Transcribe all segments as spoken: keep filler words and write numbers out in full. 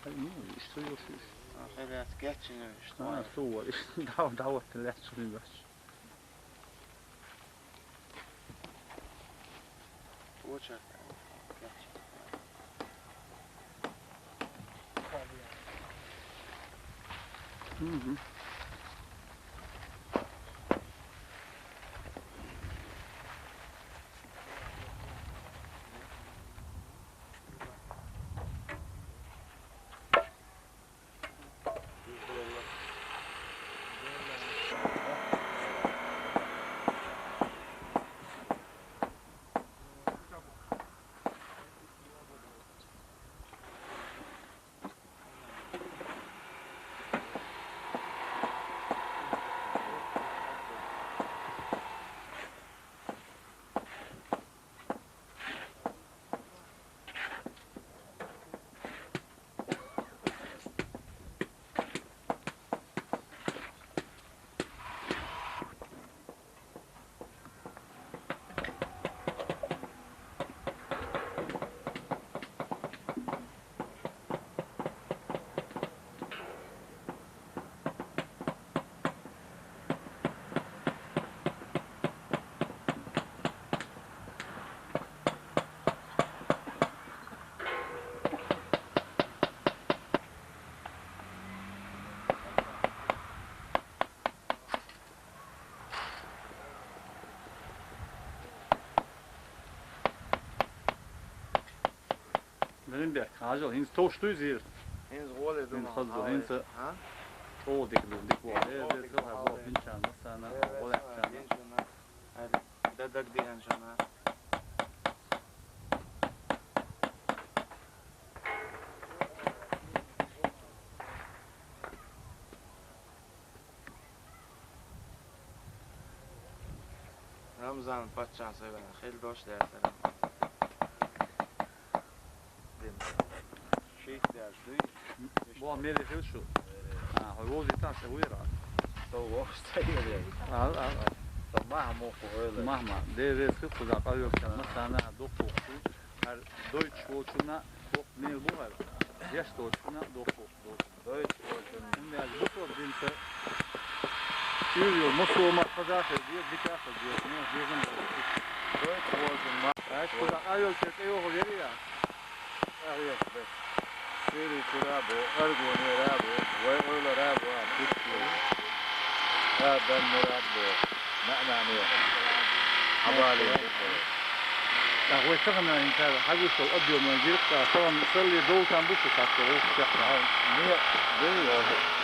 Ай, ну, иштта йолуш иза. Хьалаьцна гечйина ву иштта. А, сув вара. Иштта дӀа-, дӀавоттина лаьцна шуна йош. Очередь. Гечйина. Мгм. Мин бехк, хьажал, хӀинца товш дуй зийр? ХӀинца гӀоле ду. ХӀинца хаза ду, хӀинца. А? ЧӀогӀа дика ду, дика вахьа. Э, чӀогӀа дика вахьа, бо, бинчарна, массарна, э, гӀолехчарна. Бинчарна. Ай, даг-, дагадеанчарна. Рамзан паччахьа сай ваьнна хила дош даьртара. Шийх даьраш дуй? Бо мери хила шу. А, хьо вовзийтахь сан вуйра. Со вовш ца йоле. А, а, а. Со махьа муху ойла. Махьа, Дела реза хила кхуза къайолчарна, массарна дукха ву. ХӀара дойтуш волчунна дукха мел бу хӀара. Деш долчунна дукха ву. Дойч волчун. ХӀунда аьлча бусалба динца уьйр йолу мусулман хаза хир деза, дика хир деза, не, безам бу. Дойч волчун ма-. Аьлча кхуза къайолчеран тӀейогӀу верий? ТӀехьа веха бес. Сирийчуьра а бу, Аргунера а бу, вай ойлара а бу, а, дика йолу. А, Даннара а бу. МаьӀна а не. Хьабалийна бу. ТӀаккха вай тахана хӀинца хьагуш долу объём гира-кх, салам, салли довлу там бу шу сахьтара вовшах чекхна? Не, ду,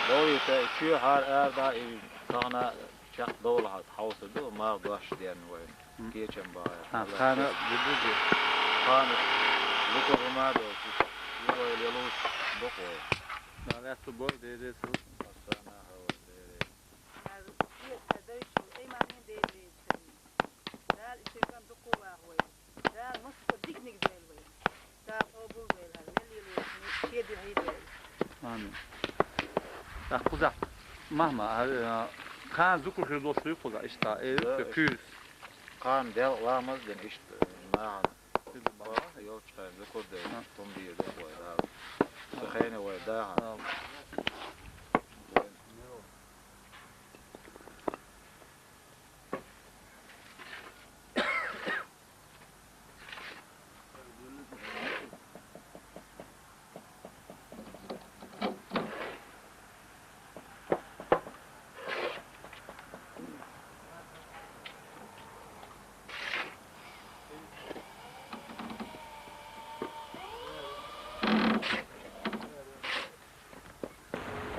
довлийта, чоьхьара ара да, и тахана чекхдовлахь хьовса ду, марха дош дерна вай. Кечам бахьа. А, кхана ду, ду, ду. Кхана зуькар хӀума а долчу, и вай лелуш дукха вай. Дан лаьтту бой, Дела реза хила. Аса нахьа вай, Дела. Дала и шеркан дукха ваха вай. Дала массо диканиг дойла вай. Дала къобал дойла хӀара мел лелош, шен дуьхьа дойла. Амин. ТӀаккха кхузахь махьма, а, кхана зуькар хир долуш дуй кхузахь, иштта, э, куьйса. Кхана делкъа ламаз дина иштта, нахана. Йолчу хенахь зуькар дойла, хӀума дийр ду вай Дала. Цу хенахь вай даха.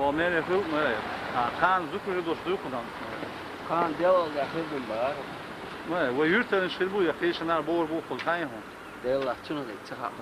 О, мере хил, мере. А, кхана зуькар дош дуй кхунан. Кхана делал да хил дум бар. Мере, вай юртараш хил бу, я кхечанар бор бу хул хай хун. Делал чуна де, ца хапа.